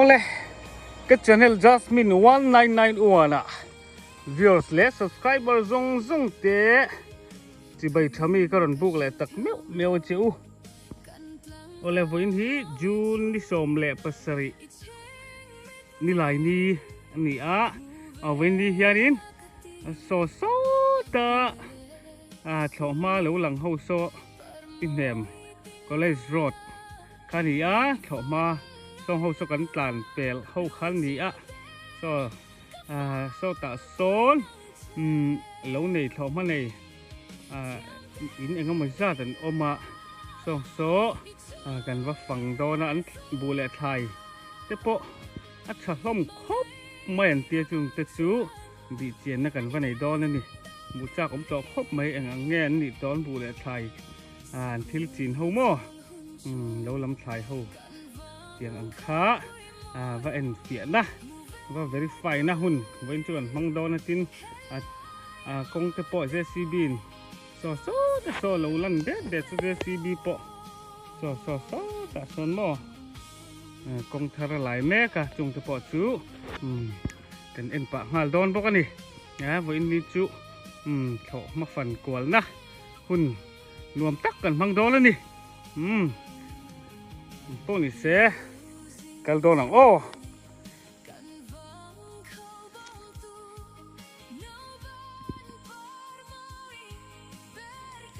Awle ka channel Jasmine 1991 ah viewers leh subscriber zawng zawng te chibai tha mi ka rawn buk leh tak meuh meuh a che u. Awle vawiin hi June ni 17 nilai ni a ni a, vawiin ni hianin saw sawta thlawh hma lo lang ho saw i hnem college road kha ni a, thlawh hma sawng ho saw kan tlan pel ho kha ni a, saw sawtah sawn lo nei thlawh hma nei in engemaw zat an awm a, sawng saw kan va fang dawn a, an buh leh thlai te pawh a tha hlawm khawp mai an tia chung te chu bih chianna kan va nei dawn a ni. Buh chak awm tawh khawp mai eng ang nge an nih dawn buh leh thlai an thil chin ho maw lo lam thlai ho tiang ang kha va en fiahna va verify na hun vawiin chu kan hmang dawn a tin kawng te pawh JCB in saw saw te saw lo lan det det chu JCB pawh saw saw saw tah sawn maw kawng thar a lai mek a chung te pawh chu kan en pah nghal dawn bawk a ni vawiin ni chu thlawh hma fan kualna hun nuam tak kan hmang dawn a ni pawh ni se kal dawn ang aw.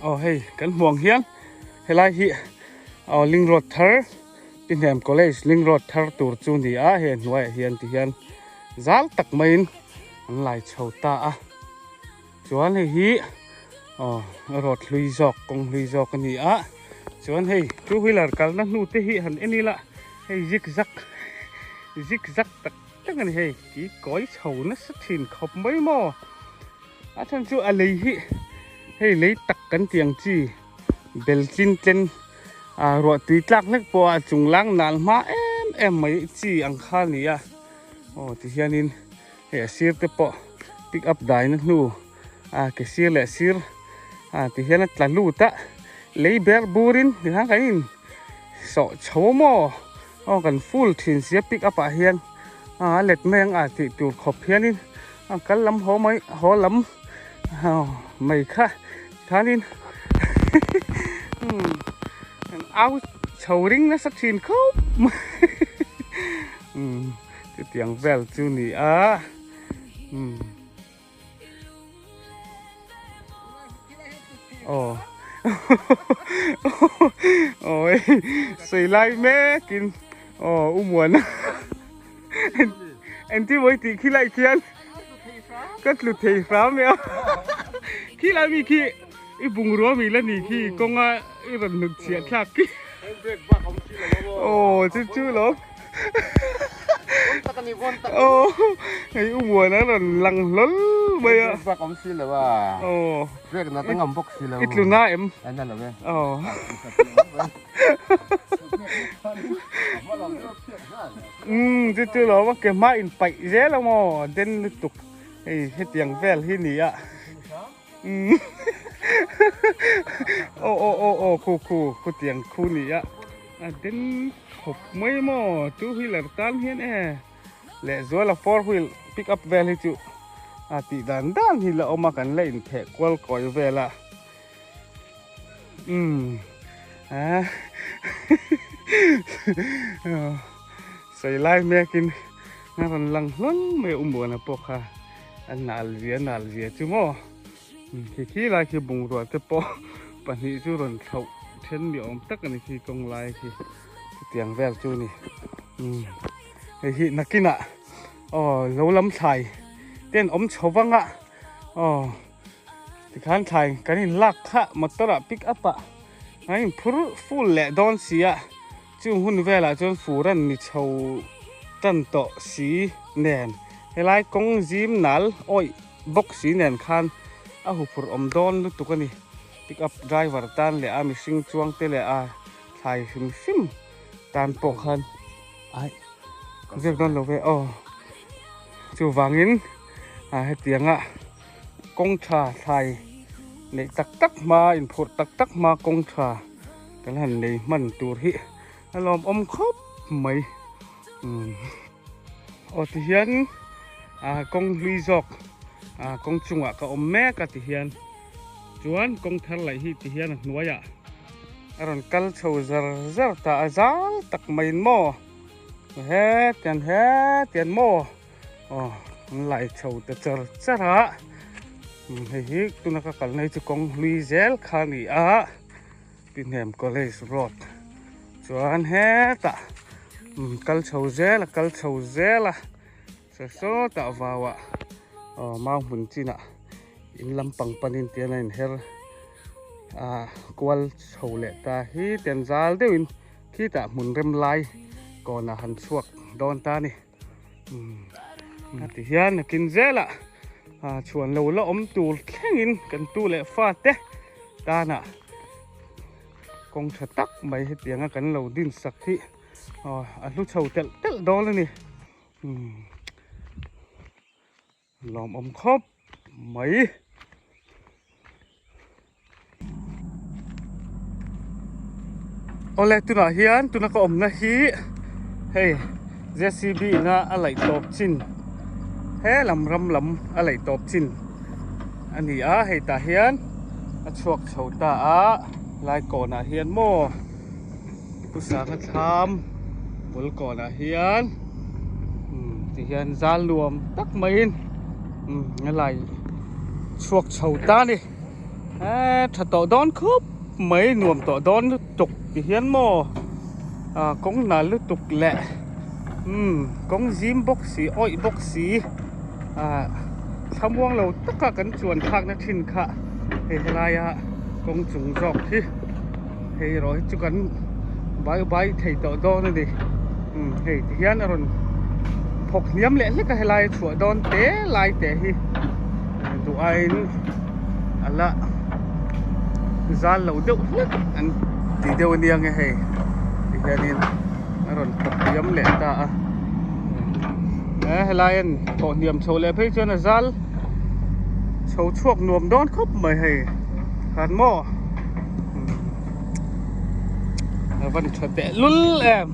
Aw hei kan hmuang hian helai hi aw link road thar Pihnem college link road thar tur chu ni a he hnuaiah hian ti hian zal tak maiin an lai chho ta a chuan hei hi aw road hlui zawk kawng hlui zawk a ni a chuan hei two wheeler kalna hnu te hi han en ila hei zigzag zigzag tak tak a ni hei ki kawi chho nasa thin khawp mai maw. A chhan chu a lei hi hei lei tak kan tih ang chi bel tlin tlen ah ruah tui tlak hlek pawh a chung lang nal hma em em mai chi ang kha a ni a aw ti hianin hei a sir te pawh pick up dai na hnu a ke sir leh sir ah ti hian a tla lut a lei ber burin ti khan kan in sawh chho a maw aw kan full thin sia pick up ah hian a let mai ang a tih tur khawp hianin a kal lam haw mai haw lam mai kha khanin an au chho ring nasa thin khawp mai chutiang vel chu ni a. Aw Ôi Sui lai mekin Aw u muana Engti mawi tih khi lai khian Ka tlu thei hram e a Khi lai mi khi I bungrua mi la ni khi kawnga i rawn hnut chhiah thlak khi Aw chu chu lo Aw hei u muana rawn lang hlawl mai a Bak awm si lo a Aw Brake na ta ngam bawk si lo I tlu na em A na lo e Aw Umm chu chu lo a ke hma in paih zel a maw den lutuk hei hetiang vel hi ni a Umm aw aw aw aw khu khu khutiang khu ni a a den khawp mai maw two wheeler tan hian e leh zual a four wheel pick up vel hi chu a tih dan dan hi la awm a kan la intheh kual kawi vel a umm a sawi lai mek in a rawn lang hlawl mai a umuana pawh kha. A nal zia nal zia chu maw khi khi lai khi bungrua te pawh pahnih chu rawn thlauh then ni awm tak a ni khi kawng lai khi chutiang vel chu ni hei hi nakinah aw lo lam thlai ten awm chho vang a aw tikhan thlai kan in lak kha motor ah pick up ah a in phur full leh dawn si a Chung hun velah chuan fur an ni chho tan tawh si nen helai kawng zim nal awih bawk si nen khan a huphurh awm dawn lutuk a ni. Pick up driver tan leh a mihring chuang te leh a thlai hrim hrim tan pawh khan ai ziak dawn lo ve aw. Chuvangin hetianga kawng tha thlai neih tak tak hma inphurh tak tak hma kawng tha. Kan han nei hman tur hi a lawmawm khawp mai. Umm aw tihian ah kawng hlui zawk ah kawng chungah ka awm mek a tihian chuan kawng thar laih hi tihian a hnuaiah a rawn kal chho zar zar ta a zal tak maiin maw hetiang hetiang maw aw an lai chho ta char char a hei hi tuna ka kalna hi chu kawng hlui zel kha a ni a. Pihnem College Road chuan hetah kal chho zel a kal chho zel a saw sawtah vauah aw mau hmun chinah in lampang panin tian a inher ah kual chho leh ta hi tian zal deuhin khitah hmun rem lai kawnah han chhuak dawn ta a ni. A ti hian nakin zelah chhuan lo la awm tur thlengin kan tu leh fate tana kawng tha tak mai hetianga kan lo din sak hi a hlu chho telh telh dawn a ni. Lawmawm khawp mai. Awle tunah hian tuna ka awmna hi hei JCB ina a laih tawp chin he lam ram lam a laih tawp chin a ni a hei tah hian a chhuak chho ta a lai kawnah hian maw Pu Sanga thlam bul kawnah hian ti hian zal nuam tak maiin a lai chhuak chho ta a ni eee tha tawh dawn khawp mai nuam tawh dawn lutuk ti hian maw ah kawng nal lutuk leh umm kawng zim bawk si awih bawk si ah thlamuang lo taka kan chuan thlakna thin kha hei helaia kawng chung zawk hi. Hei erawh hi chu kan bai bai thei tawh dawn a ni umm hei ti hian a rawn thawk hniam leh hlek a helai a chhuah dawn te lai te hi duh aiin a la zal lo deuh hlek an ti deuh a nia nge hei ti hianin a rawn thawk hniam leh ta a he helai an thawh hniam chho leh phei chuan a zal chho chhuak nuam dawn khawp mai hei khan maw. A van tha teh lul em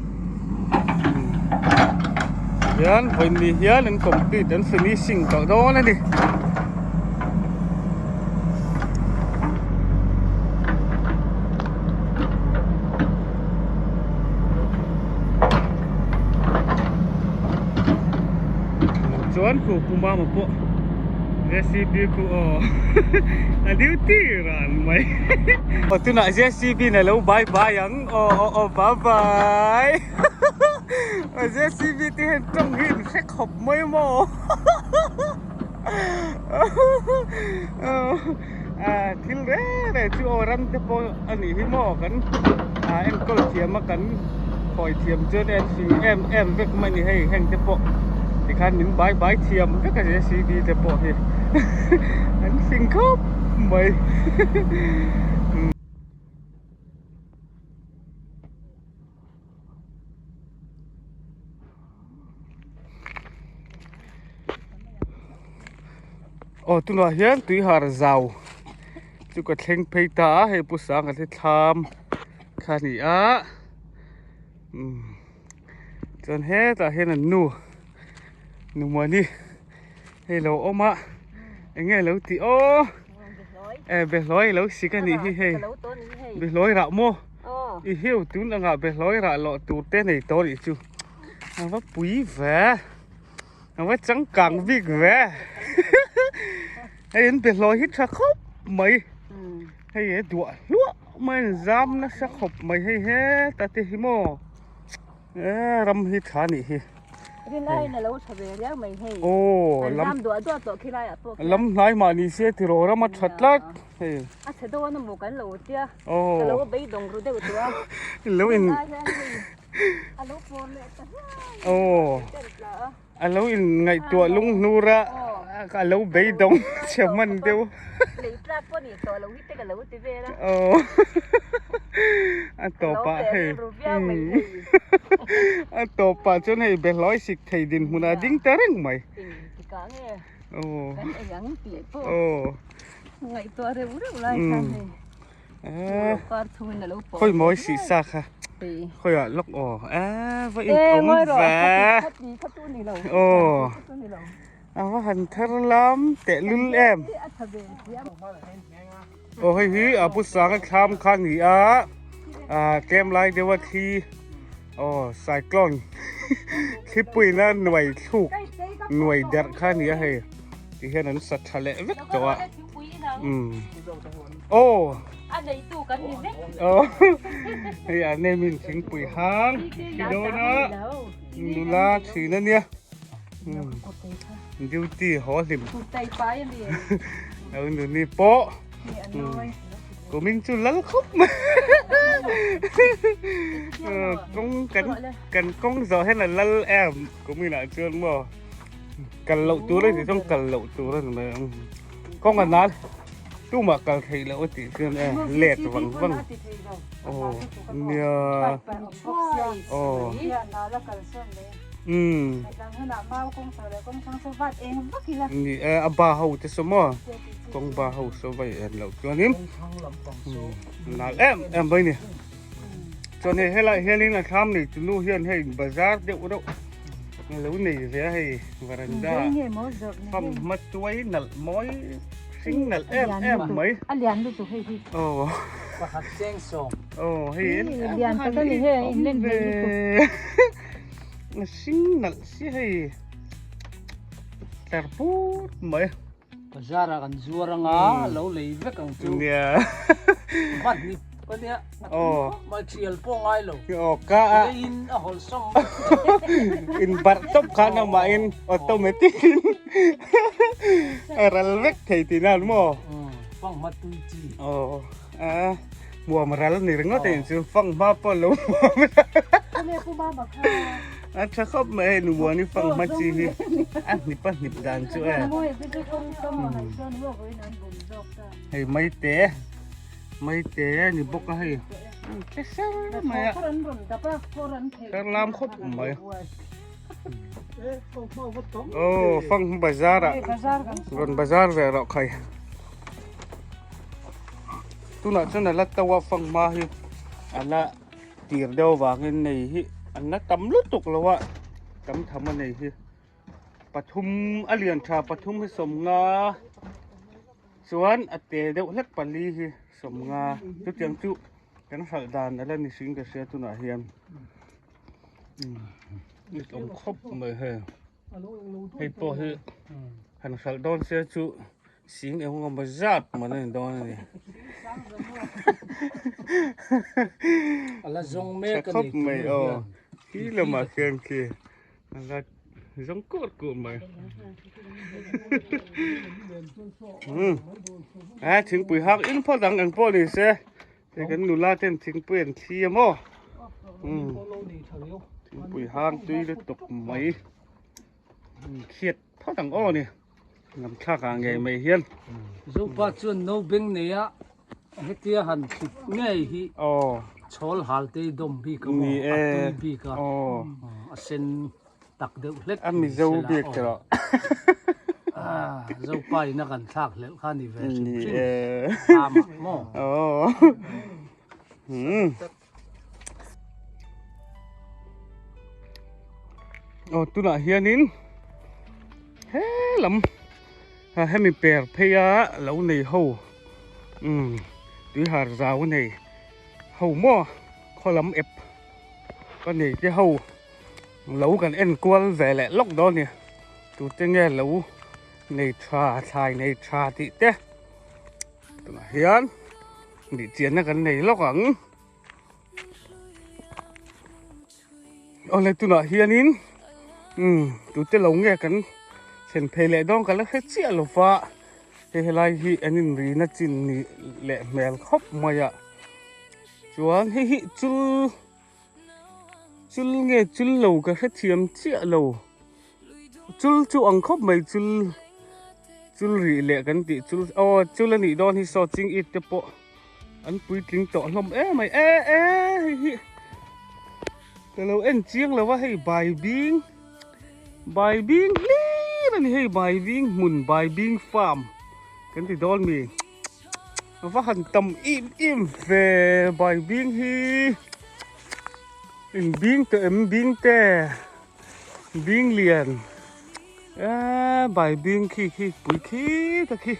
hian vawiin hian an complete an finishing tawh dawn a ni. Chuan khu Pu Mama pawh JCB khu aw a duty ran mai aw tunah JCB in alo bye bye ang aw aw aw bye bye aw JCB te hian tawng hi in hre khawp mai maw thil reng reng chu aw ram te pawh a nih hi maw kan enkawl thiam a kan khawi thiam chuan en fing em em vek mai a ni hei heng te pawh tikhan min bai bai thiam vek a JCB te pawh hi an fing khawp mai. Aw tunah hian tuihar zau chu ka thleng phei ta a hei pu sanga te thlam kha a ni a umm chuan hetah hian an nu nu muani hei lo awm a eng nge lo tih aw e behlawi lo sik a nih hi hei behlawi rah maw. I hiu tun anga behlawi rah loh tur te nei tawh nih chu a va pui ve a va changkang bik ve hei an behlawi hi tha khawp mai hei a duah hluah mai an zam nasa khawp mai hei heta te hi maw e ram hi tha nih hi. Rinaiin a lo tha ve riau mai hei. Aw lam duah duah tawh khi laiah pawh khian. Lam hnai mah ni se tiraw ram a tha tlat hei. A chhe dawn a maw kan lo tia. Aw. Ka lo beidawng ru deuh tawh a. Lo in. Rinai hian hei a lo pawn leh ta hian. Aw. A lo in ngaihtuah lung hnur a. Ka lo beidawng chhe hman deuh. Lei tlak pawh ni tawh lo hi te ka lo ti vel a. Aw. A tawpah hei. A tawpah chuan hei behlawi sik thei dinhmun a ding ta reng mai. Engtikah nge Aw. kan ei ang tih pawh Aw. ngaihtuah reuh reuh lai khan hei. Eh. Kar chungin a lo pawh. Khawi mawi sih sa kha. Hei. Khawiah lawk aw e va in awm ve. Aw a va han thar lam teh lul em. Aw hei hi a pu sanga thlam kha a ni a ah tlem lai deuha thli aw cyclone thlipuina nuai thluk nuai derh kha a ni a hei ti hian an sa tha leh vek tawh a umm aw. A neitu kan ni vek. Aw hei a name in thingpui hang thi dawn a nula thin a nia duty haw hlim lo nuni pawh kumin chu lal khawp mai kawng kan kan kawng zawh hian a lal em kumin ah chuan maw kal loh tur a ni chuan kal loh tur a ni mai ang kawng a nal. Tumah kal theih loh a tih chuan e let vang vang aw nia aw umm ni e a ba ho te saw maw kawng ba ho saw vai en loh chuanin nal em em mai ni chuan hei helai hianin a thlam nei tu nu hian hei bazar deuh reuh a lo nei ve a hei varanda fanghma tuai nalh mawi. Hring nalh em em mai. A lian lutuk hei hi. Aw. Pakhat cheng sawm. Aw hei en. Lian tak a ni hei in len hmel lutuk. A hring nalh si hei. Tlar put mai. Bazar ah kan zuar anga lo lei vek ang chu. Nia. Van ni ka nia. Aw. Mai thial pawh ngai lo. Aw ka a. Leiin a hawlh sawm. In barh tawp khan amah in automatic in a ral vek thei tih nan maw. Fanghma tui chi. Aw a muam ral ni ringawt a in chu fanghma pawh lo muam ral. A tha khawp mai hei nubuani fanghma chi hi a hnip a hnip dan chu e. Hei maite. Maite a ni bawk a hei tle ser mai a ser lam khawp mai aw fanghma bazar ah rawn bazar ve rawh khai tunah chuan a la to a fanghma hi a la tir deuh avangin nei hi an la tam lutuk lo a tam tham a nei hi pathum a lian tha pathum hi sawmnga. Chuan a te deuh hlek pali hi sawmnga chutiang chu kan hralh dan a la ni hring ka hria tunah hian it awm khawp mai hei hei pawh hi han hralh dawn se chu sing eng emaw zat man a ni dawn a ni tha khawp mai aw khi lamah khian khi. Zawng kur kur mai. A thingpui hak in phawt ang eng pawh ni se. Hei kan nula ten thingpui an thli a maw. Thingpui hang tui lutuk mai. Khiat phawt ang aw ni. Lam thlak ah ngei mai hian. Zopa chuan no beng nei a hetia han thlit ngei hi chhawl hal te dawm bik a maw a tui bik a a sen tak deuh hlek a mizo bik te rawh Zopa in a kan thlak hlelh kha ni ve hrim hrim a maw. Aw tunah hianin he lam hemi per phei a lo nei ho umm tuihar zau a nei ho maw khaw lam ep ka nei te ho lo kan en kual ve leh lawk dawn a ni tute nge lo nei tha thlai nei tha tih te tunah hian bihchianna kan nei lawk ang. Awle tunah hianin umm tute lo nge kan thlen phei leh dawn ka la hre chiah lo va hei helai hi an inrina chin ni leh hmel khawp mai a chuan hei hi chul chul nge chul lo ka hrethiam chiah lo chul chu ang khawp mai chul chul rih leh kan tih chul aw chul a nih dawn hi saw ching it te pawh. An puitling tawh hlawm em mai e e hei hi ka lo en chiang lo a hei bai bing bai bing hlir a ni hei bai bing hmun bai bing farm kan ti dawn mi a va han tam im im ve bai bing hi. In bing tawh em bing te bing lian eee bai bing khi khi pui khi ta khi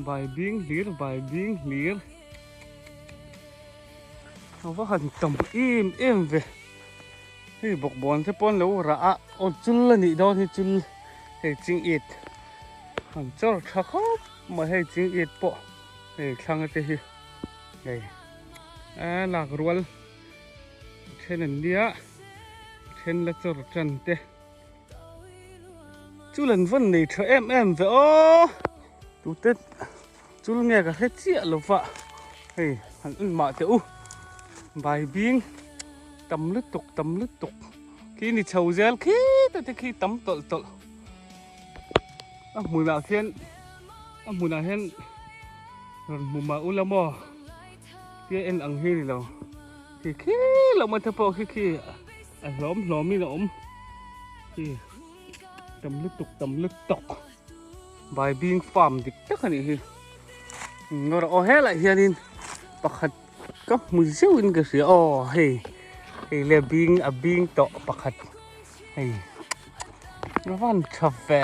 bai bing hlir bai bing hlir a va han tam em em ve hei bawkbawn te pawh an lo rah a aw chul a nih dawn hi chul hei ching it an chawr tha khawp mai hei ching it pawh hei thlang te hi hei a lak rual then an nia then la chawr tan te chul an vawn nei tha em em ve aw tute chul nge ka hre chiah lo va hei han en mah teh u bai bing tam lutuk tam lutuk khi ni chho zel khi te te khi tam tawlh tawlh a hmunah khian a hmunah hian rawn hmu mah ula maw tia en ang hi ni lo khi khi lo mai te pawh khi khi a hlawm hlawm in a awm khi tam lutuk tam lutuk baibing farm dik tak a nih hi ngawr aw helaiah hianin pakhat ka hmu zeuh in ka hria aw hei hei le bing a bing tawh pakhat hei a van tha ve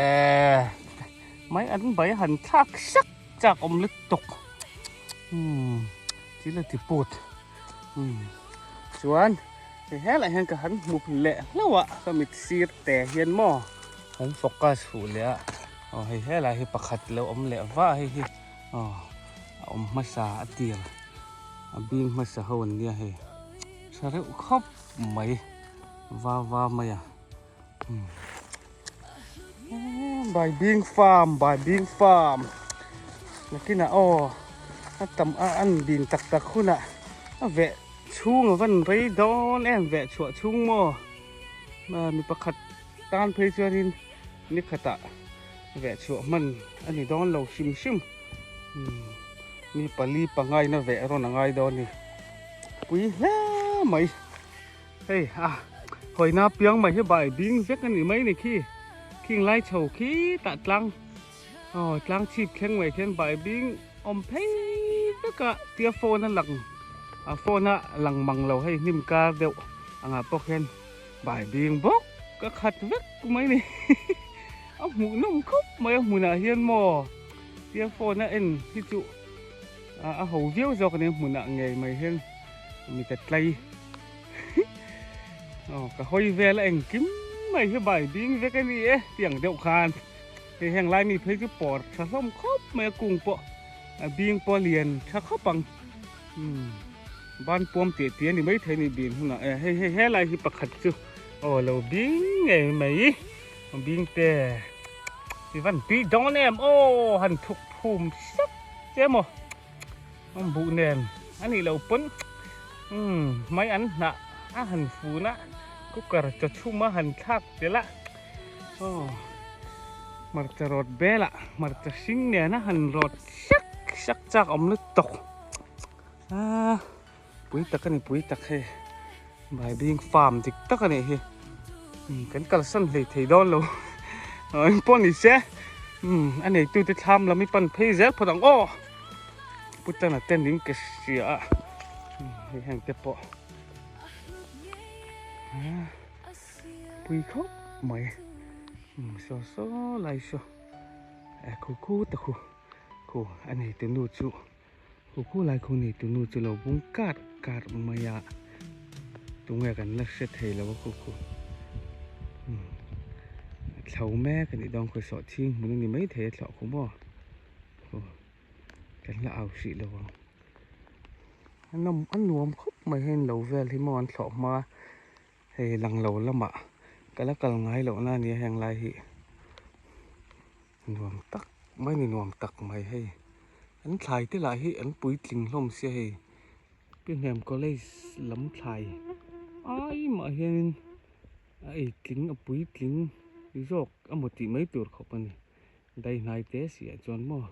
mai an bai han thlak sak chak awm lutuk umm thil a ti put umm chuan hei helaiah hian ka han hmu leh hlauh a ka mit sir te hian maw kan focus huh leh a aw hei helai hi pakhat lo awm leh va a hei hi aw a awm hmasa a tir a bing hmasa ho an nia hei tha reuh khawp mai va va mai a Bai bing farm bai bing farm nakinah aw a tam a an bin tak tak hunah a veh chhung a van rei dawn em veh chhuah chhung maw mi pakhat tan phei chuanin ni khatah veh chhuah hman a ni dawn lo hrim hrim mi pali pangaina veh rawn a ngai dawn a ni pui hle mai. Hei a hawina piang mai hi bai bing vek a ni mai ni khi khing lai chho khi tah tlang aw tlang chhip thleng mai khian bai bing awm phei vek a tia phone a lang a phone a lang mang lo hei hnim kar deuh angah pawh khian bai bing bawk a khat vek mai ni a hmuh nawm khawp mai a hmunah hian maw tia phone a en hi chu a ho viau zawk a ni hmunah ngei mai hian mi ta tlai. Aw ka hawi vel a engkim mai hi bai bing vek a ni e tiang deuh khan hei heng lai mi phei chu pawr tha hlawm khawp mai a kung pawh a bing pawh a lian tha khawp ang umm ban puam tih tih a ni maithei a ni bin hunah e hei hei helai hi pakhat chu aw lo bing ngei mai bing te i van tui dawn em aw han thuk phum sek che maw. An buh nen a nih loh pawn umm mai an hnah a han fun a cooker chaw chhum a han thlak tel a aw hmarcha rawt belah hmarcha hring nen a han rawt sak sak chak awm lutuk a pui tak a ni pui tak hei baibing farm dik tak a nih hi umm kan kalsan hlei thei dawn lo engpawh ni se umm a neitute thlam lam hi pan phei zel phawt ang aw. Putana te ning ka hria a hei heng te pawh pui khawp mai saw saw lai saw e khu khu te khu khu a nei tu nu chu khu khu lai khu nei tu nu chu lo bung kar kar mai a tunge kan la hre thei lo a khu khu thlo mek a nih dawn khawi sawh chhing hmun a ni maithei a thlawh khu maw. Kan la au hrih lo ang. A nawm a nuam khawp mai hei lo vel hi maw an thlawh hma hei lang lo lamah ka la kal ngai loh na ania heng lai hi nuam tak mai ni nuam tak mai hei an thlai te lah hi an puitling hlawm sia hei Pihnem college lam thlai ai mah hianin a eitling a puitling zawk emaw tih mai tur khawp a ni. Daihnai te si ah chuan maw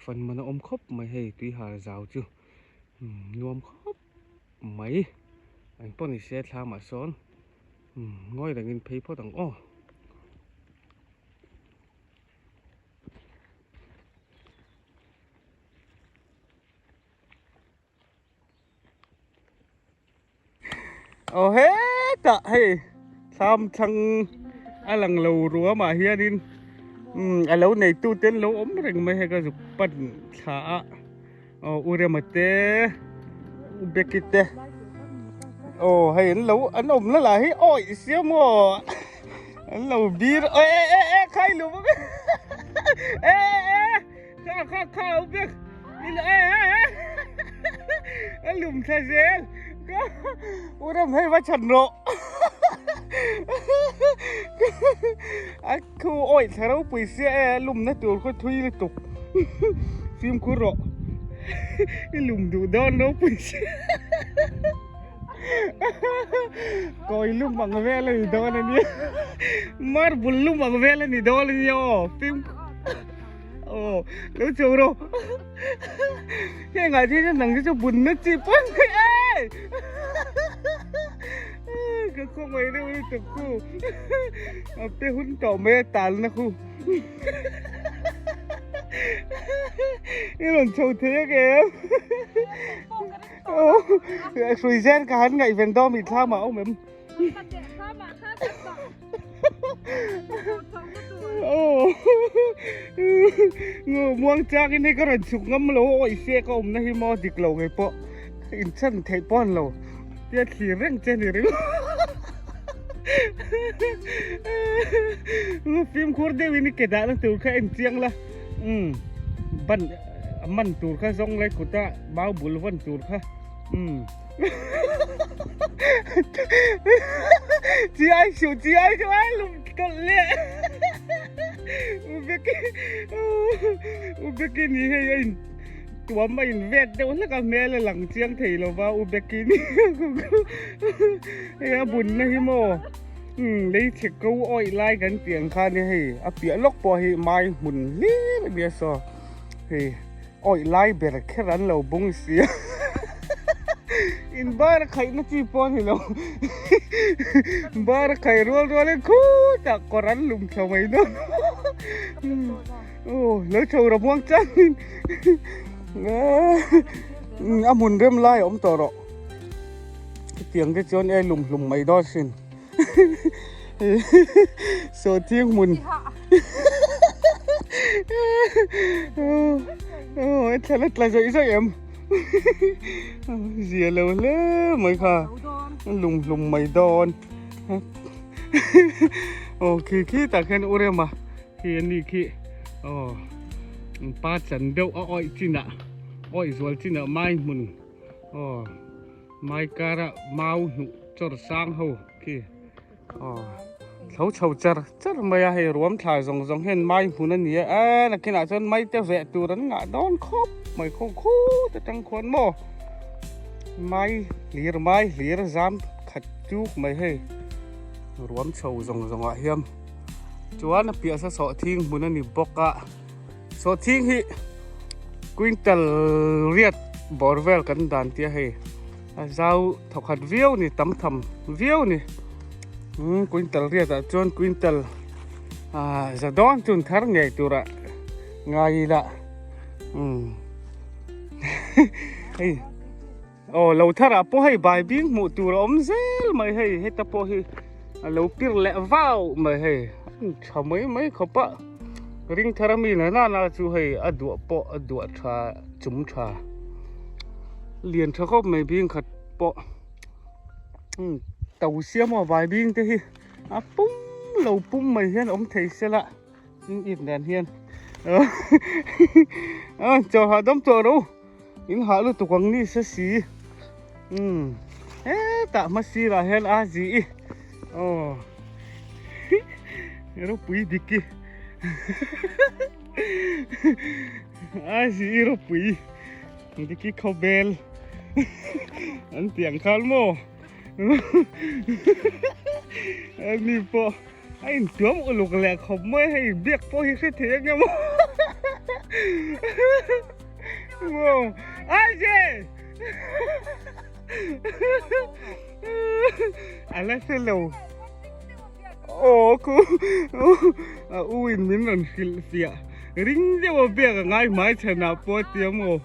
fan man a awm khawp mai hei tui har zau chu nuam khawp mai eng pawh ni se thlam ah sawn ngawi rengin phei phawt ang aw. Aw hetah hei thlam thlang a lang lo ruamah hianin umm a lo neitu te an lo awm reng mai hei ka zuk pan thla a aw u Rema te u Becky te aw hei an lo an awm na lah hi awih sia maw an lo bir e e e khai lu bawk e e e. Kha kha kha u bek in e a lum thla zel u ram hei va chhan rawh a khu awih thla ropui sia e a lum na tur khaw thui lutuk fimkhur rawh i lum duh dawn ropui sia kawi lum ang vel a ni dawn a nia marble lum ang vel a ni dawn a nia aw fimkhur. Aw lo chho rawh heng ah hian nang hi chu bun na chi pawn mai e ka khaw mai deuh lutuk khu a pe hun tawh mai a tal na khu i rawn chho thei a kem aw hrui zen ka han ngaihven dawn mi thlam ah awm em. Muang chang in hei ka rawn chhuk ngam lo awih se ka awmna hi maw dik lo ngei pawh in chhan theih pawh an lo tia thlir reng che ni ringawt fimkhur deuh in i ke dahna tur kha en chiang la umm ban a man tur kha zawng lai kut a mau bul vawn tur kha umm. Chi ai siu chi ai siu ai lum tawlh le Ubeki Ubeki ni hei a in tuam a in vet deuh hlek a hmel a lang chiang thei lo va Ubeki ni hei a bun na hi maw umm lei chhe ko awih lai kan tih ang khan hei a piah lawk pawh hi mai hmun hlir a nia saw hei. Awih lai ber kher an lo bung si a in bar a khaih na chi pawh a ni lo bar a khaih rual rual in khutah kawr an lum thla mai dawn aw lo chho ro muang chang in a hmun rem lai a awm tawh rawh hetiang te chuan e lum hlum mai dawn sin Saw thing hmun Aw thla la tla zawih zawih em Zia lo hle mai kha Lung hlum mai dawn Aw khi khi tak hian u rem a Khi a ni khi Aw Pa chan deuh a awih chinah awih zual chinah mai hmun Aw Mai kara mau hnuh chawr sang ho khi aw thlo chho char char mai a hei ruam thla zawng zawng hian mai hmun a ni a e nakinah chuan mai te veh tur an ngah dawn khawp mai khaw khut atang khuan maw mai hlir mai hlir zam khat tuk mai hei ruam chho zawng zawng ah hian chuan a piah sa sawhthing hmun a ni bawk a. Sawhthing hi quintal riat bawr vel kan dan tia hei a zau thawkhat viau ni tam tham viau ni umm quintal riat ah chuan quintal ah za dawn chun thar ngei turah ngai ila umm hei aw lo thar ah pawh hei bai bing hmuh tur a awm zel mai hei heta pawh hi a lo pir leh vau mai hei tha mai mai khawp a. Ring thar ami na nana chu hei a duah pawh a duah tha chum tha lian tha khawp mai bing khat pawh umm to siam aw vai bing te hi a pum lo pum mai hian awm thei se la in it nen hian a chaw hahdam tawh ro in hah lutuk ang ni se si umm hetah hma sirah hian a zi i aw ropui dik i a zi i ropui dik i khawbel an tih ang khan maw ani pawh A intuam uluk leh khawp mai hei biak pawh hi hre thei ang em aw Aje a la hre lo aw khu a u in min rawn hrilh fiah ring deuh a biak a ngai hmai chhanah pawh a ti ang aw.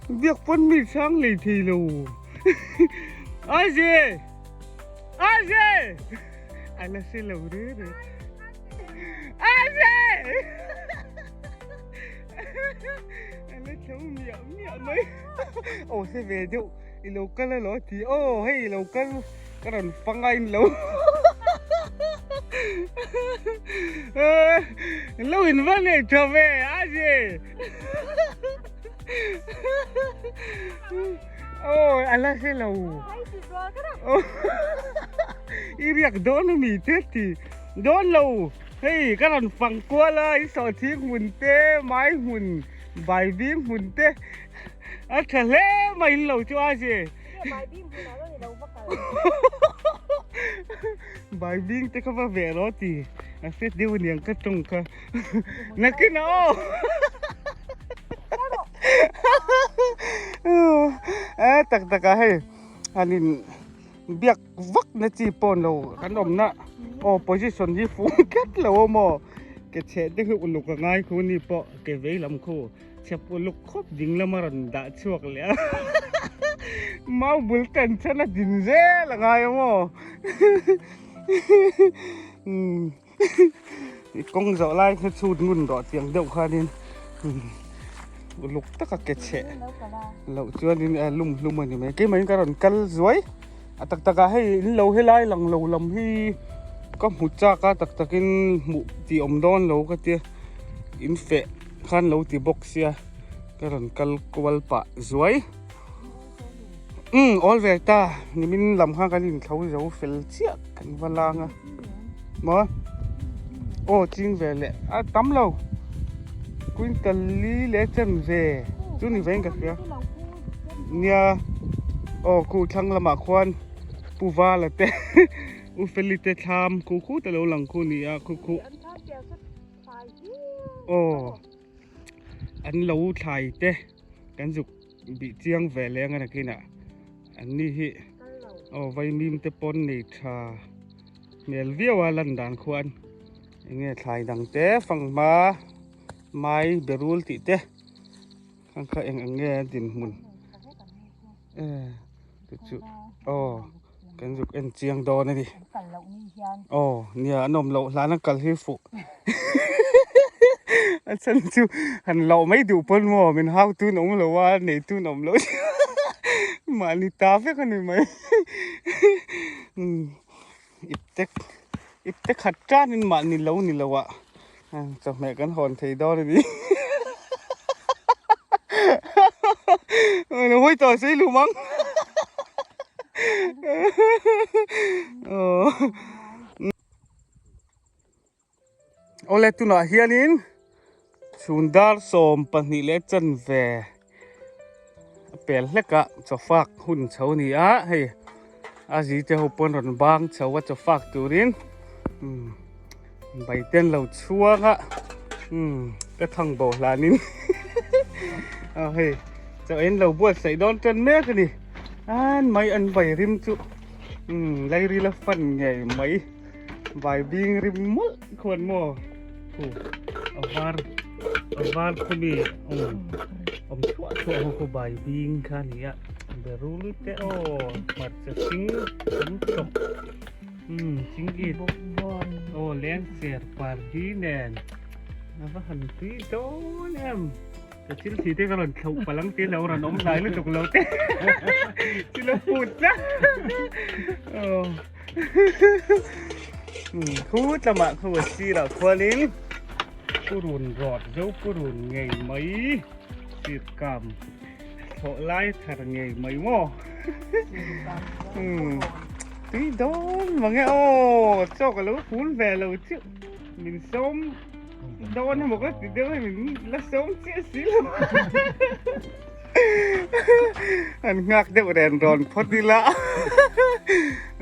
Biak pawn mi chhang lei thei lo. Aje! Aje! A la hre lo re re. Aje! A la tho miah miah mai. Aw hre ve deuh i lo kal alo a ti. Aw hei i lo kal ka rawn fang a in lo. Lo in va nei tha ve Aje! Aw a la hre lo. I riak dawn a mi te ti. Dawn lo. Hei ka rawn fang kual a i sawhthing hmun te mai hmun bai bing hmun te a tha hle mai in lo chu a je. Bai bing te kha va ve rawh ti. A hre deuh aniang ka tawng kha. Nakin a aw. Eh tak tak a hei han in biak vak na chi pawh lo kan awm na aw position hi fung tlat lo a maw ke chhe te hi uluk a ngai khu ni pawh ke vei lam khu chhep uluk khawp ding lama rawn dah chhuak leh a mau bul tan chhan a din zel a ngai a maw. I kawng zawh lai kha chhut ngun rawh tiang deuh khanin uluk taka ke chhe loh chuanin a lum hlum a ni mai keimah in ka rawn kal zuai a tak takah hei in lo helai lang lo lam hi ka hmu chak a tak takin hmuh tih awm dawn lo ka tia in feh khan lo ti bawk sia ka rawn kal kual pah zuai umm awl ve ta nimin lam khan kan inthlo zo fel chiah kan va lang a maw aw ching ve leh a tam lo quintal li leh chen ve chu ni vein ka hria nia aw khu thlang lamah khuan pu vala te u feli te thlam khu khu te lo lang khu ni a khu khu aw an lo thlai te kan zuk bih chiang ve leng a nakinah an ni hi aw vaimim te pawn nei tha hmel viau a lan dan khuan enge thlai dang te fanghma mai berul tih te ang kha eng ang nge a dinhmun e chu chu aw kan zuk en chiang dawn a ni aw nia an awm loh hlan a kal hi fuh a chhan chu han loh mai duh pawn maw min hau tun awm lo a nei tun awm lo mahni ta vek a ni mai ipte ipte khat tanin mahni lo ni lo ah chawhmeh kan hawn thei dawn a ni hawi tawh sei lum ang Awle tunah hianin chhun dar 12 leh chanve a pel hlek a chawfak hun chho a ni a hei a zi te ho pawn rawn bang chho a chawfak turin umm bai te an lo chhuang a umm ka thang bo hlanin aw hei chaw en lo buatsaih dawn tan mek a ni an mai an bai rim chu umm lairil a fan ngei mai. Vai bing rim mawlh khuan maw khu a var a var khu mi um awm thuah thuah ho khu vai bing kha a ni a berul te aw hmarcha hring tam tawp um chingit aw leng ser pardi nen a va han tui dawn em. Ka thil thi te ka rawn thloh palang te lo rawn awm hlai lutuk lo te chu lo phut tlat khu lamah khu a sirah khuanin purun rawt zo purun ngei mai sir kam thlawh lai thar ngei mai maw tui dawn mange aw chaw ka lo phul ve lo chu min sawm Dawn emaw ka ti deuh hei min la sawm chiah si lo. An nghak deuh ren rawn phawt ila.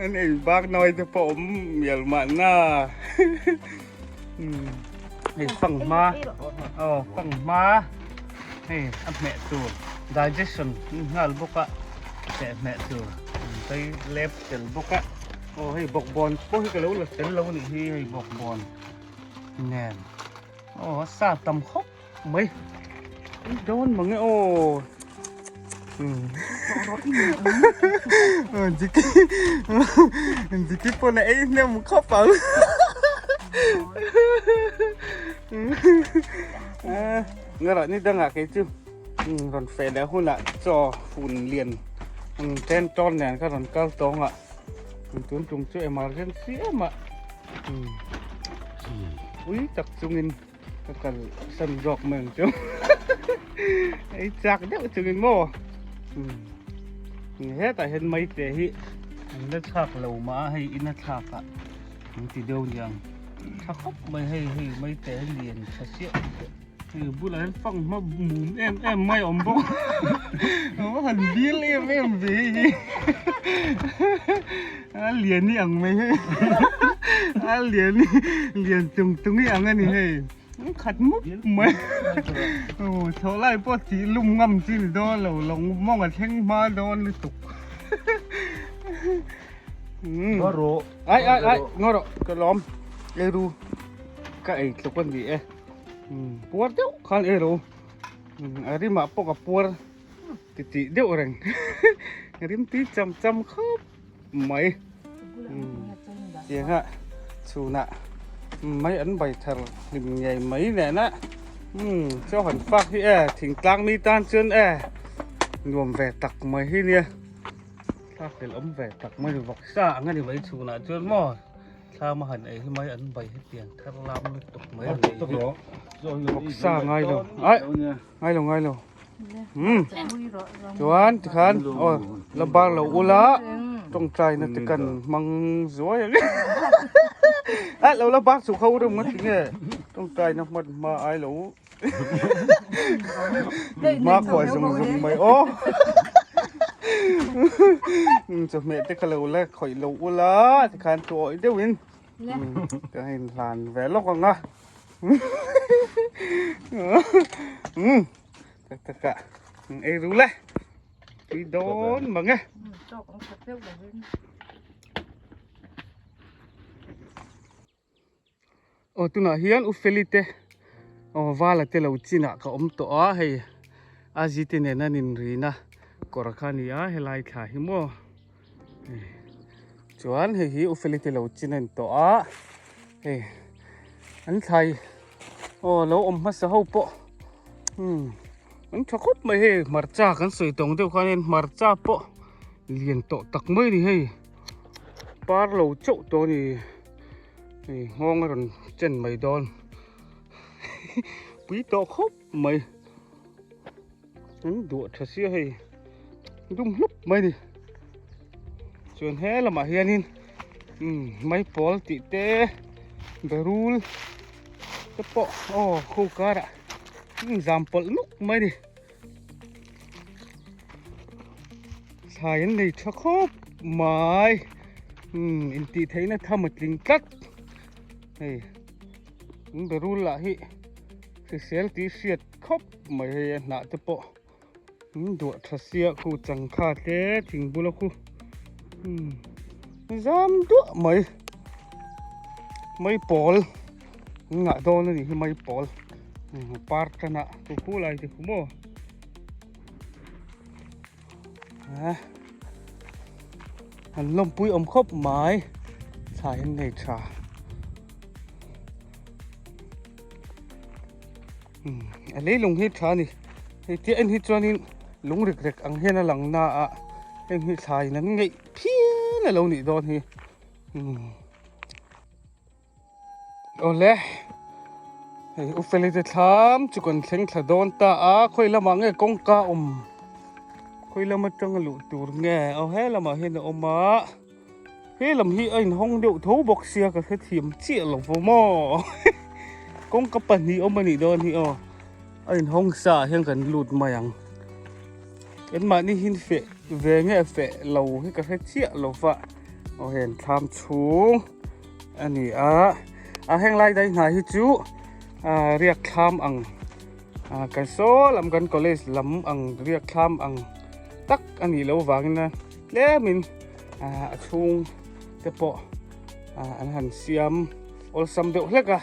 An ei bak nawi te pawh awm mial mahna. Hei fanghma aw fanghma hei a hmeh tur digestion nghal bawk a hmeh tur an lep tel bawk a aw hei bawkbawn pawh hi ka lo la tel lo anih hi hei bawkbawn. Nen aw a sa tam khawp mai dawn mange aw. Diki Diki pawn a ei hnem khawp ang. Ngarawh ni dangah kei chu rawn feh leh hunah chaw fun lian ten tawn nen kha rawn kal tawng a tun tum chu emergency em a ui tak chungin ka kal san zawk mai ang chu ei chak deuh chungin maw hetah hian maite hi an la thlak lo mah a hei in a thlak ah an ti deuh niang tha khawp mai hei hei maite hi lian tha chiah hei bulah hian fanghma mum em em mai a awm bawk a va han bil em em ve hei hi a lian i ang mai hei a lian i lian tung tung i ang a ni hei khat mup mai aw chhoh lai pawh tih lum ngam chi ni dawn lo lawng mawng a thleng hma dawn lutuk ai ai ai ngaw rawh ka lawm ei ru ka ei tluk a ni e puar deuh khan ei ro a rimah pawh ka puar ti tih deuh reng rim tui cham cham khawp mai tianga chhunah mai an bai thar hlim ngei mai nen a chaw han fak hi e thingtlang mi tan chuan e nuam ve tak mai hi nia thlak tel awm ve tak mai vawksa ang a ni mai chhunah chuan maw thlam a han ei hi mai an bai hi pian thar lam lutuk mai a ni vawksa ngai lo ai Ngai lo ngai lo. Um. Chuan tikhan aw la bar lo ula tawngtai na te kan hmang zuai ang. A lo la bar chu kho rum nga tinge tawngtai na hman hma ai lo. Ma khuai zung zung mai aw. Chawhmeh te kha lo la khawih lo ula tikhan chu awih deuhin ka inhlan ve lawk ang a. Um tak tak ah ei ru le tui dawn mang e aw tunah hian u feli te aw vala te lo chinah ka awm tawh a hei a zi te nen an inrina kawr kha a ni a helai thla hi maw Chuan hei hi Ufeli te lo chin a ni tawh a hei an thlai aw lo awm hmasa ho pawh umm an tha khawp mai hei hmarcha kan sawi tawng deuh khan hian hmarcha pawh lian tawh tak mai a ni hei par lo chauh tawh a ni hei nghawng a rawn chen mai dawn pui tawh khawp mai. An duah tha sia hei dum hlup mai ni chuan he lamah hianin umm maipawl tih te berul te pawh aw khu karah zam pawlh nuk mai ni thlai an nei tha khawp mai umm intih theihna tham a tling tlat hei berul lah hi hrisel tih hriat. Khawp mai hei a hnah te pawh an duah tha sia khu changkha te thing bula khu umm zam duah mai mai pawl an ngah dawn a nih hi mai pawl par tan ah khu khu lai te khu maw a an lawmpui awm khawp mai thlai an nei tha. A leilung hi tha a ni hei tia en hi chuanin lung rek rek ang hian a lang na a heng hi thlaiin an ngeih phian a lo nih dawn hi awle hei u feli te thlam chu kan thleng thla dawn ta a khawi lamah nge kawngka awm khawi lam atanga luh tur nge aw he lamah hian a awm a. He lam hi a inhawng deuh tho bawk sia ka hrethiam chiah lo vo maw kawngka pahnih awm a nih dawn hi aw a inhawng sa ah hian kan lut mai ang engmahni hi feh ve nge feh lo hi ka hre chiah lo va aw heng thlam chhung a ni a a heng lai dai hna hi chu ah riak thlam ang ah kan saw lam kan college lam ang riak thlam ang tak a nih loh vangin a tlemin. a chhung te pawh an han siam awlsam deuh hlek a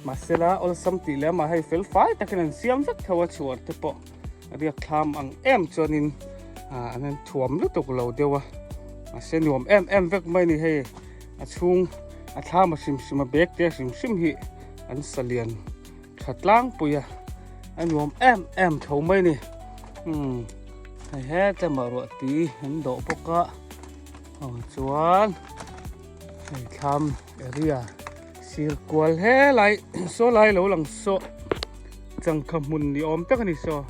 mahsela awlsam tih leh amah hei fel fai takin an siam vek tho a chhuar te pawh a biak thlam ang em chuanin. An han thuam lutuk lo deuh a mahse nuam em em vek mai a ni hei a chhung a thlam a hrim hrim a bag te hrim hrim hi an sa lian tha tlangpui a a nuam em em tho mai a ni umm hei hetlem ah ruah tui an dawh bawk a aw chuan hei thlam area sir kual helai saw lai lo lang saw changkha hmun ni awm tak a ni saw.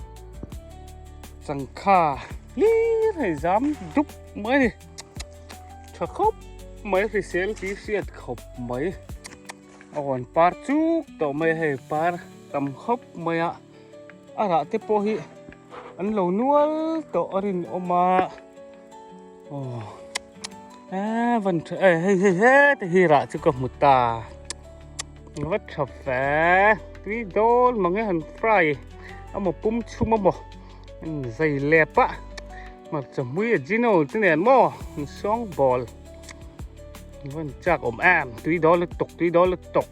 Changkha hlir hei zam dup mai a ni. Tha khawp mai hrisel tih hriat khawp mai. A rawn par chuk tawh mai a hei par tam khawp mai a. A rah te pawh hi an lo nual tawh a rinawm a. Aw a van tha e hei hei hete hi rah chu ka hmu ta. Va tha fe tui dawn mange han fry emaw pum chhum emaw an zai lep a hmarcha hmui a gino te nen maw an sawng bawl van chak awm em tui dawn lutuk tui dawn lutuk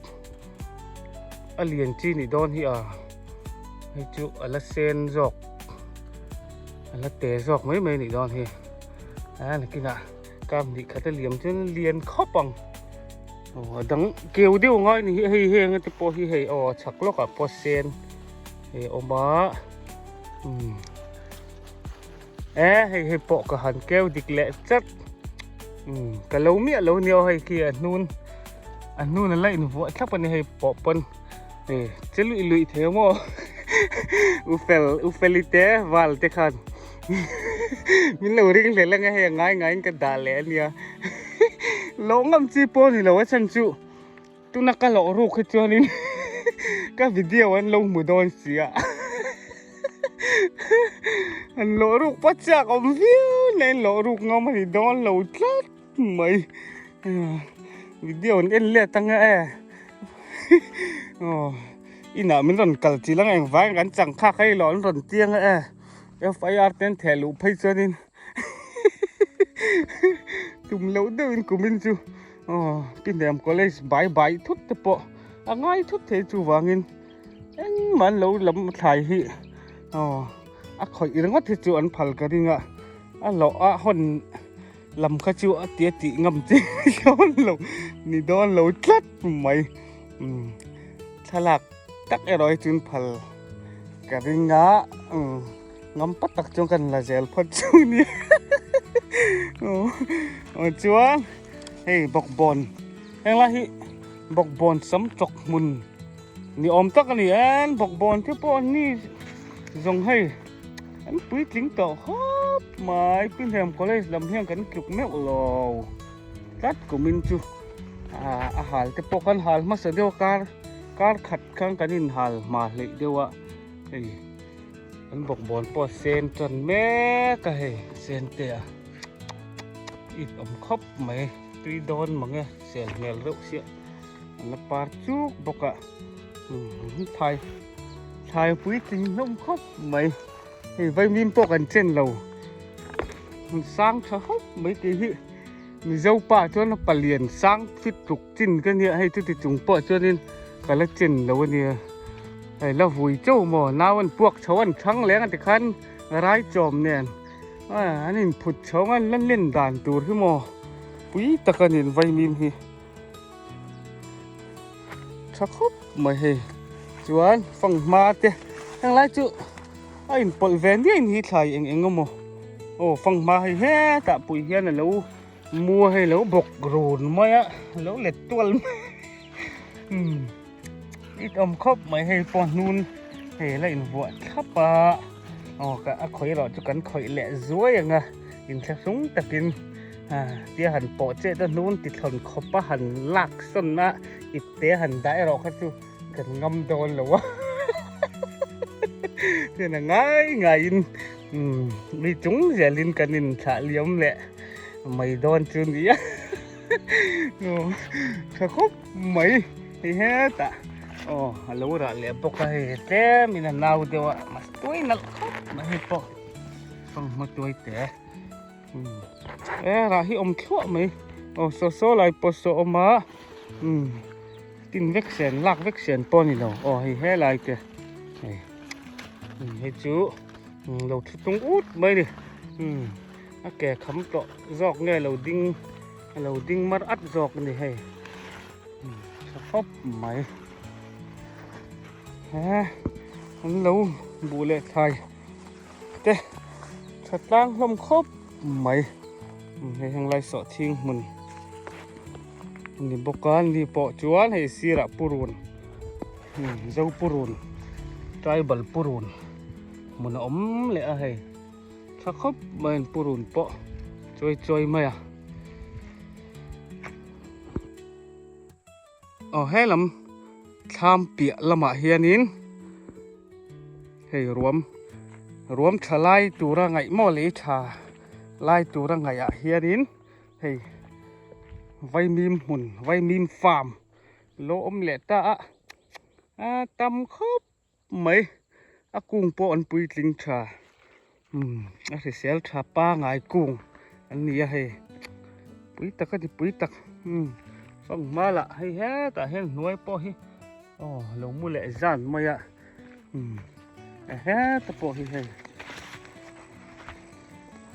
a lian chi nih dawn hi a hei chu a la sen zawk a la te zawk mai mai nih dawn hi a nakinah kar hnih khat a liam chuan a lian khawp ang. Aw a dang keu deuh ngai ni hi hei heng te pawh hi hei aw a chhak lawkah pawh sen hei a awm a umm e hei hei pawh ka han keu dik leh chat umm ka lo miah lo nia aw hei khi a hnun a hnun a la invuah thlap a ni hei pawh pawn hei che luih luih thei maw u fel u feli te val te khan min lo ring hlel ang e hei a ngai ngaiin ka dah leh a nia. Loh ngam chi pawh ni lo a chhan chu tuna ka loh ruk hi chuanin ka video an lo hmu dawn si a an loh ruk pawh chak awm viau na in loh ruk ngam a ni dawn lo tlat mai video an en let anga e aw inah min rawn kal chilh ang engvang kan chang khak hei lo an rawn tiang a e F_I_R te an theh luh phei chuanin. Tum loh deuhin kumin chu aw Pinem College bai bai thut te pawh a ngai thut thei chuvangin engmah an lo lam thlai hi aw a khawih ringawt hi chu an phal ka ring a a hlawh a hawn lam kha chu a tia tih ngam chi dawn lo ni dawn lo tlat mai umm thlalak tak erawh hi chuan phal ka ring a umm. Ngam pat tak chuan kan la zel phawt chu nia. Aw chuan hei bawkbawn heng lai hi bawkbawn sam chawk hmun ni awm tak a ni en bawkbawn te pawh an ni zawng hei an puitling tawh khawp mai Pinhliam College lam hian kan tluk meuh lo tlat kumin chu a hal te pawh kan hal hmasa deuh a kar kar khat khan kan inhal hma hleih deuh a hei. An bawkbawn pawh a sen tan mek a hei sen te a it awm khawp mai tui dawn mang e sel hmel reuh siah an la par chuk bawk a umm thai thlai puitling hlawm khawp mai hei vaimim pawh kan chen lo hmun sang tha khawp mai tih hi mizo pa chuan a palian sang fit tluk chin ka nia hei chuti chung pawh chuanin ka la chen lo a nia hei la vui chauh maw nau an puak chho an thang leng a tikhan rai chawm nen an inphut chho ang a an la len dan tur hi maw pui tak a nin vaimim hi tha khawp mai hei chuan fanghma te henglai chu a inpawlh ve niain hi thlai eng eng emaw aw fanghma hei hetah pui hian a lo Mua hei lo bawk run mai a lo let tual mai umm it awm khawp mai hei pawh hnun hei la invuah thlap a aw ka a khawih erawh chu kan khawih leh zuai ang a inthlahrung takin ah tia han pawh chet a hnun ti thlawn khawp a han lak sawn a ip te han dah erawh kha chu kan ngam dawn lo a chuan a ngai ngaiin umm mi chung zelin kan inthlah liam leh. Mai dawn chu nia tha khawp mai hei hetah aw a lo rah leh bawk a hei tlem in a nau deuh a mahse tuai nalh khawp mai hei pawh fanghma tuai te e rah hi awm thluah mai aw saw saw lai pawh saw awm a umm tin vek sen lak vek sen pawh a ni lo aw hei helai te hei hei chu lo thu tung ut mai a ni. Umm a ke kham tawh zawk nge lo ding a lo ding mar at zawk a ni hei. Umm tha khawp mai. He an lo buh leh thlai te tha tlang hlawm khawp mai. Umm hei henglai sawhthing hmun a ni bawk a ni pawh chuan hei sirah purun umm zo purun tribal purun hmun a awm leh a hei tha khawp mai an purun pawh chawi chawi mai a aw he lam thlam piah lamah hianin hei ruam ruam tha lai tura ngaih maw lei tha lai tura ngaih ah hianin hei vaimim hmun vaimim farm lo awm leh ta a a tam khawp mai a kung pawh an puitling tha umm a hrisel tha pangai kung an ni a hei pui tak a ni pui tak umm fanghma lah hei hetah hian hnuai pawh hi aw lo mu leh zan mai a umm heta pawh hi hei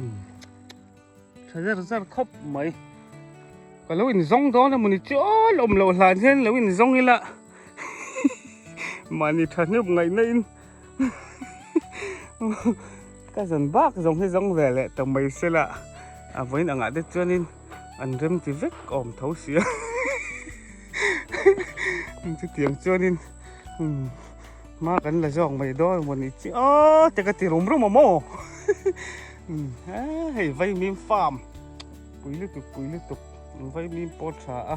umm. Tha zar zar khawp mai. Ka lo inzawng dawn emaw ni chu aw lawm loh hlan hian lo inzawng ila mahni thahnem ngaihna in ka zan bak zawng hi zawng ve leh ta mai sela a vawiin angah te chuanin an rem ti vek awm tho sia chutiang chuanin hma kan la zawk mai dawn emaw ni chu aw te ka ti rum rum a maw. Hei vaimim farm pui lutuk pui lutuk vaimim pawh tha a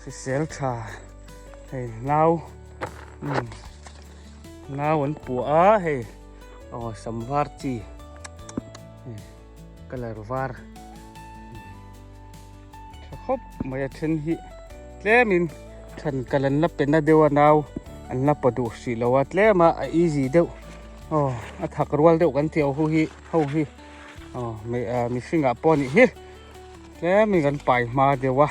hrisel tha hei nau nau an puah a hei aw sam var chi colour var tha khawp mai a then hi tlemin then kal an la pe na deuh a nau an la pa duh hrih lo a tlem a a easy deuh aw a thak rual deuh kan tih ho hi ho hi aw mihring ah pawh a nih hi tlemin kan pai hma deuh a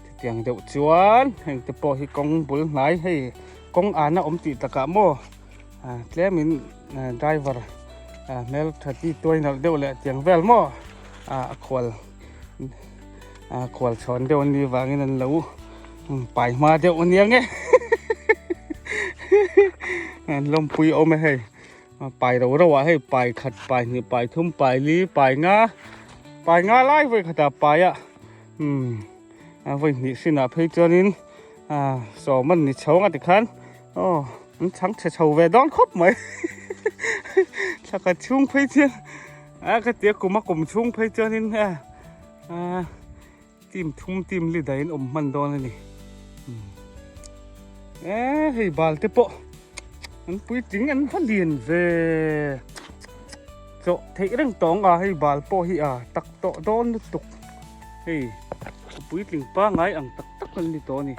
chutiang deuh chuan heng te pawh hi kawng bul hnai hei kawng an a awm tih takah maw tlemin driver hmeltha ti tuai nalh deuh leh tiang vel maw a khual khual chhawn deuh an nih vangin an lo pai hma deuh a nia nge an lawmpui awm e hei pai ro ro ah hei pai khat pai hnih pai thum pai li pai nga pai nga lai vawi khatah pai a umm vawi hnih hrinah phei chuanin sawm an ni chho ang a tikhan aw an chhang chhe chho ve dawn khawp mai thla khat chhung phei chuan a ka tia kum a kum chhung phei chuanin a team thum team li dahin awm hman dawn a ni e hei bal te pawh an puitling an va lian ve chawh theih reng tawng a hei bal pawh hi a tak tawh dawn lutuk hei puitling pangai ang tak tak an ni tawh a ni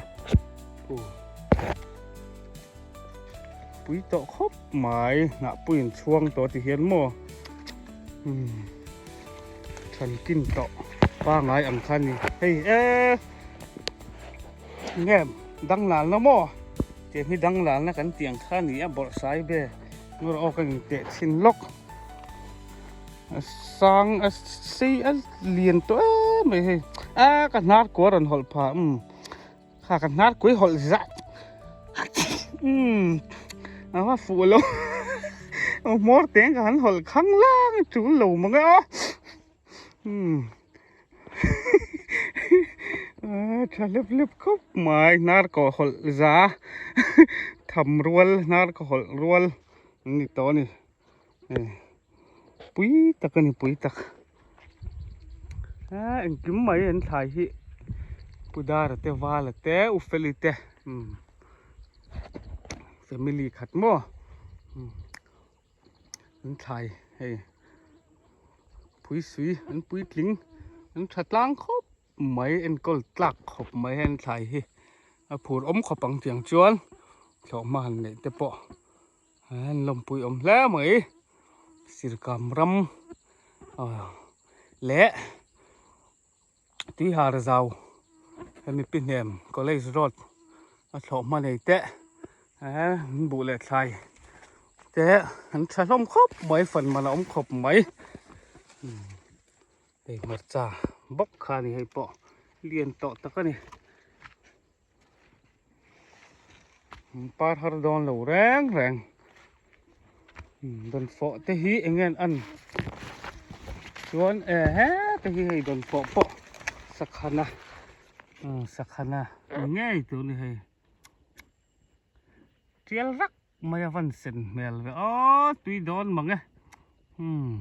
pui tawh khawp mai hnah pui in chhuang tawh ti hian maw umm thankin tawh pangai ang kha ni hei e nge danglal na maw tiang hi danglal na kan tih ang kha ni a bawrh sai ve ngawr aw ka in teh chhin lawk a sang a sei a lian tawh em mai hei a ka hnar kua rawn hawlh phah umm. Kha ka hnar kui hawlh zah umm a va fuh lo hmawr teng ka han hawlh khang lang tul lo mang e aw umm tha hlep hlep khawp mai hnar kaw hawlh za tham rual hnar kaw hawlh rual an ni tawh a ni pui tak a ni pui tak a engkim mai an thlai hi pudara te vala te ufeli te umm family khat maw an thlai hei phuisui an puitling an tha tlang khawp mai enkawl tlak khawp mai an thlai hi a phur awm khawp ang tiang chuan thlawhhma han neih te pawh. An lawmpui awm hle mai sirkam ram leh tuihar zau hemi pi hnem college road a thlawh hma nei te an buh leh thlai te an tha hlawm khawp mai fan man a awm khawp mai. Hei hmarcha bawk kha a ni hei pawh lian tawh tak a ni. Par har dawn lo reng reng. Dawnfawh te hi eng nge an an chuan e hete hi hei dawnfawh pawh sakhana sakhana ni ngei tur a ni hei. Tial rak mai a van sen hmel ve aw tui dawn mang e umm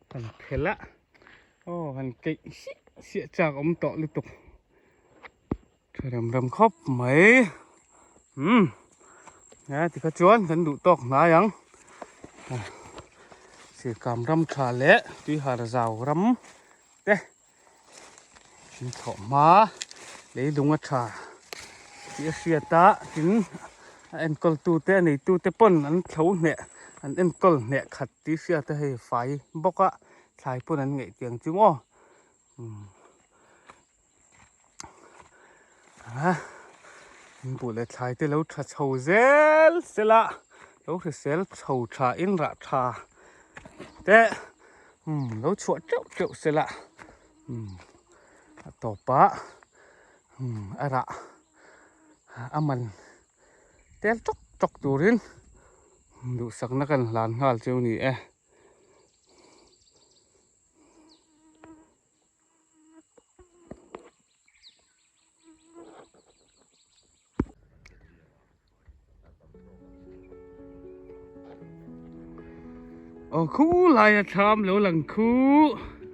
kan phel a aw han keih siah siah chak awm tawh lutuk tha rem rem khawp mai umm he tikha chuan kan duh tawk hnai ang sirkam ram tha leh tuihar zau ram te. In thlawh hma leilung a tha tih a hriat a tin a enkawl tu te a nei tu te pawn an thlo hneh an enkawl hneh khat tih hriat a hei fai bawk a thlai pawn an ngaih tiang chu maw umm a in buh leh thlai te lo tha chho zel sela lo hrisel chho tha in rah tha te. Umm lo chhuah teuh teuh se la umm a tawp ah umm a rah a man tel tawk tawk turin duhsakna kan hlan nghal chu ni e. Aw khu laia thlam lo lang khu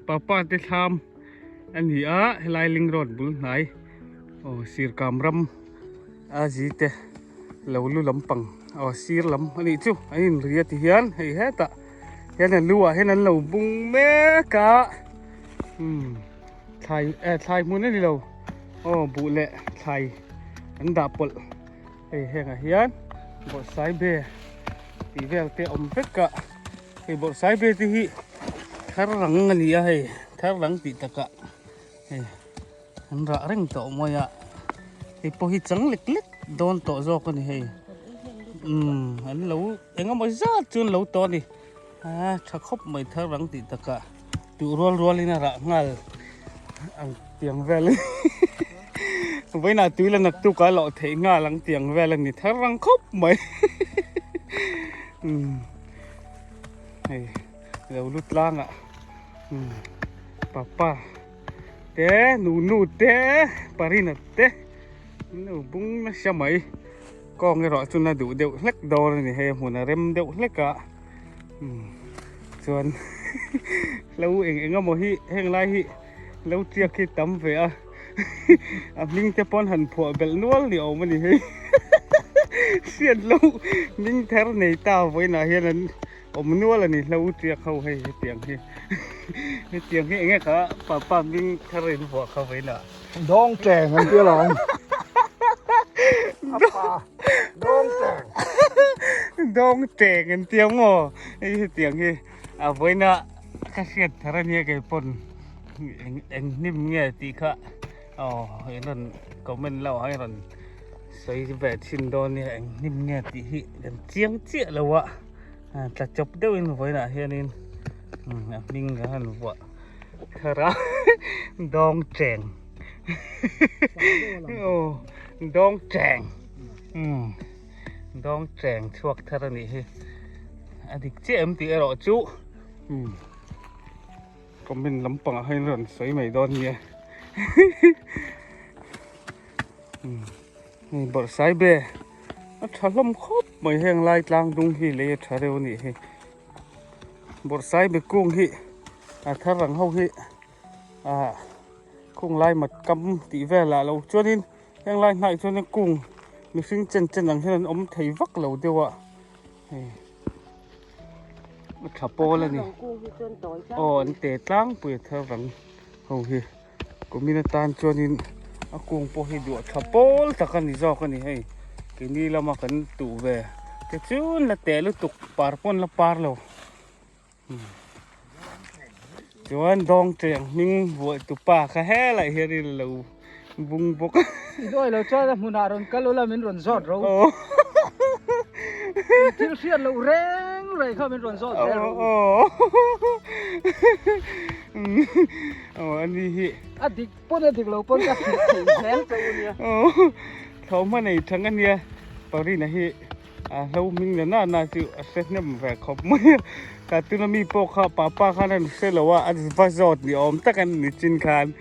papa te thlam a ni a helai ling road bul hnai aw sirkam ram a zi te lo lu lampang aw sir lam a nih chu an inri a ti hian hei hetah hian a lu ah hian an lo bung mek a umm thlai eh thlai hmun a ni lo aw buh leh thlai an dah pawlh hei hengah hian bawrhsaibe tih vel te a awm vek a hei bawrhsaibe te hi thar rang a ni a hei thar rang tih takah hei an rah reng tawh mawi a hei pawh hi chang lek lek dawn tawh zawk a ni hei umm an lo eng emaw zat chu an lo tawh a ni a tha khawp mai thar rang tih takah duh rual rualin a rah nghal ang tiang vel vawiinah tui la naktuk a lawh theih nghal ang tiang vel a ni thar rang khawp mai umm hei lo lut tlangah umm papa te nunu te parina te an lo bung nasa mai kawng erawh chu na duh deuh hlek dawn a ni hei a hmun a rem deuh hlek a umm chuan hlo eng eng emaw hi heng lai hi lo tiak hi tam ve a a hming te pawn han phuah belh nual ni awm a ni hei hriat lo hming thar nei ta vawiinah hian an awm nual a ni hlo tiak ho hei hetiang hi hetiang hi enge kha papa hming thar in vuah kha vawiinah. Dawng cheng an ti alawm. Apa dawng cheng. Dawng cheng an ti ang maw? Hei hetiang hi a vawiina ka hriat thar ania kei pawn eng eng hnim nge tih kha aw in rawn comment lo ang i rawn sawi ve thin dawn nia eng hnim nge tih hi kan chiang chiah lo a tla chawp deuhin vawiinah hianin a hming kan han vuah. Thara dawng cheng aw dawng cheng umm dawng cheng chhuak thar a nih hi a dik chiah em tih erawh chu umm comment lampangah hian rawn sawi mai dawn nia umm hei bawrhsaibe a tha hlawm khawp mai heng lai tlang dung hi lei a tha reuh a nih hi. Bawrhsaibe kung hi a thar ang ho hi ah kung lai mat kam tih velah lo chuanin heng lai hnaih chuanin kung mihring chen chen ang hian an awm thei vak lo deuh a hei a tha pawl a ni aw an te tlangpui a thar ang ho hi kumin atan chuanin a kung pawh hi duah tha pawl tak a ni zawk a ni hei keini lama kan tuh ve te chu la teh lutuk par pawn la par lo chuan dawng cheng hming buai tupa kha helai hian in lo bung bawk a i dawi lo chuan a hmunah rawn kal ula min rawn zawt ro thil hriat loh reng. reng kha min rawn zawt zel rawh u. Aw ani hi. A dik pawn a dik lo pawn ka hrilh thei zel che u nia. Aw thlawhhma nei thang ania Parina hi a hlo hming na na na chu a hre hnem ve khawp mai a. Ka tuna mi pawh kha papa khan a hre lo a, a va zawt ni awm tak a ni chin khan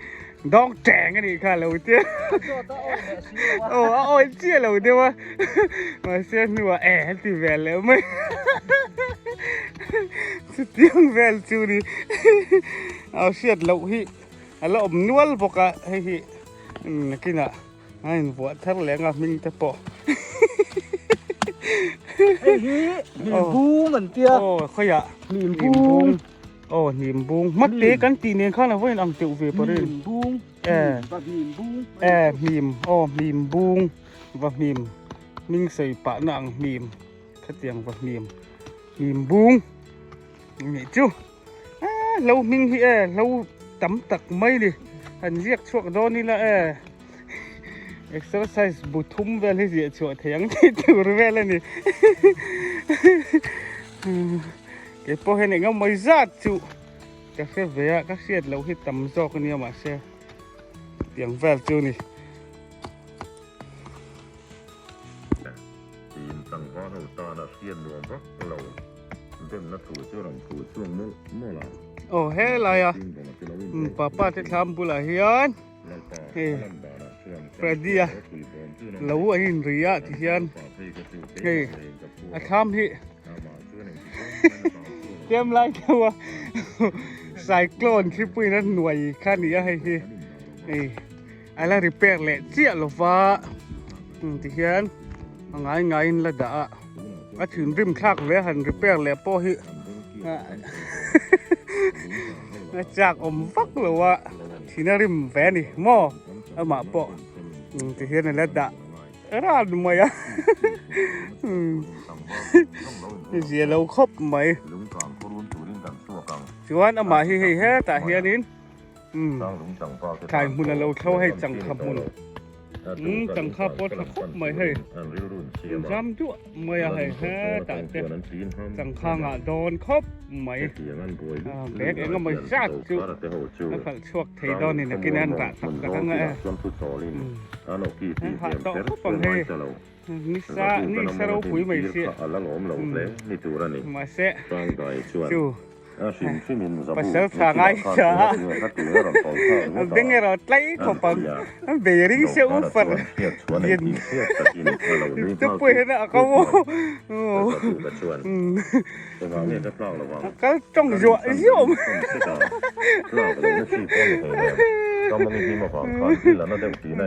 dawng teng a nih kha lo tia. A zawt a awi leh si lo a. Aw a awi chiah lo deuh a mahse a hnuah e a ti ve leh mai. Chutiang vel chu ni a hriat loh hi a la awm nual bawk a hei hi nakinah A invuah thar leh anga hming te pawh. Hei hi hnimbung an tia. Aw khawiah hnimbung. Aw hnimbung. Hmate kan tih nen khan a vawiin ang teuh ve parin. Hnimbung. Eh. Va hnimbung. Eh hnim. Aw hnimbung. Va hnim. Hming sawi pah na ang hnim. Khatiang va hnim. Hnimbung. Nih chu. Ah, lo hming hi e, lo tam tak mai ni. Han ziak chhuak dawn ila e. Exercise bu thum vel hi ziah chhuah thei ang tih tur vel a ni. Kei pawh hian eng emaw zat chu ka hre ve a, ka hriat loh hi tam zawk a nia mahse tiang vel chu ni. Tiin tlangval ho tana hriat nuam vak lo. Demna thu chu rawn phu chhuak mawlh mawlh a. Aw helai a papa te thlam bulah hian hei Freddy a lo an in ri a ti hian hei a thlam hi tlem lai deuh a cyclone thlipui in a hnuai kha a ni a hei hi hei a la repair leh chiah lova ti hian a ngai ngaiin la dah a. A thinrim thlak ve han repair leh pawh hi a chak awm vak lo a thin a rim ve a ni maw amah pawh ti hian a la dah ran mai a zia lo khawp mai chuan amah hi hei hetah hianin thlai hmun a lo thlo hei changkha hmun. Umm changkha pawh tha khawp mai hei zam duah mai a hei hetah te changkha ngah dawn khawp mai bag eng emaw zat chu a khalh chhuak thei dawn ni nakin an rah tak tak anga e hah tawh khawp ang hei nisa nisa ropui mai si mahse chu. Pasal tha ngai tha a, a beng erawh tlai khawp ang, a bei ring se u far lian te pawh hian a kal a kal tawng zuah zuah mai.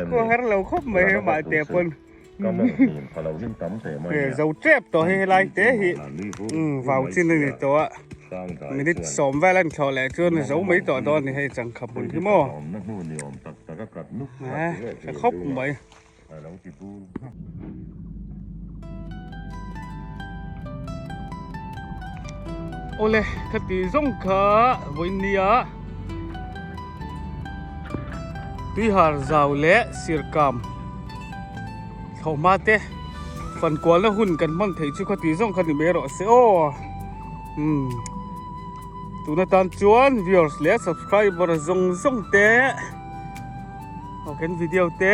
Khaw har lo khawp mai he mahte pawn. Zo tep tawh hi helai te hi vau chin a ni tawh a minute sawm vel a ni thlawh leh chuan zo mai tawh dawn a ni hei changkha hmun hi maw tha khawp mai. Awle khati zawng kha vawinia tuihar zau leh sirkam thlawhhma te fankualna hun kan hman theih chu khati zawng kha ni mai rawh se aw umm tuna tan chuan viewers leh subscriber zawng zawng te aw kan video te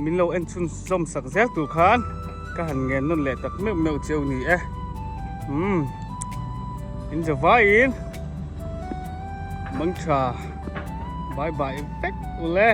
min lo en chhun zawm sak zel tur khan ka han ngen nawn leh tak meuh meuh cheu ni e umm in za vaiin mangtha bye bye vek ule.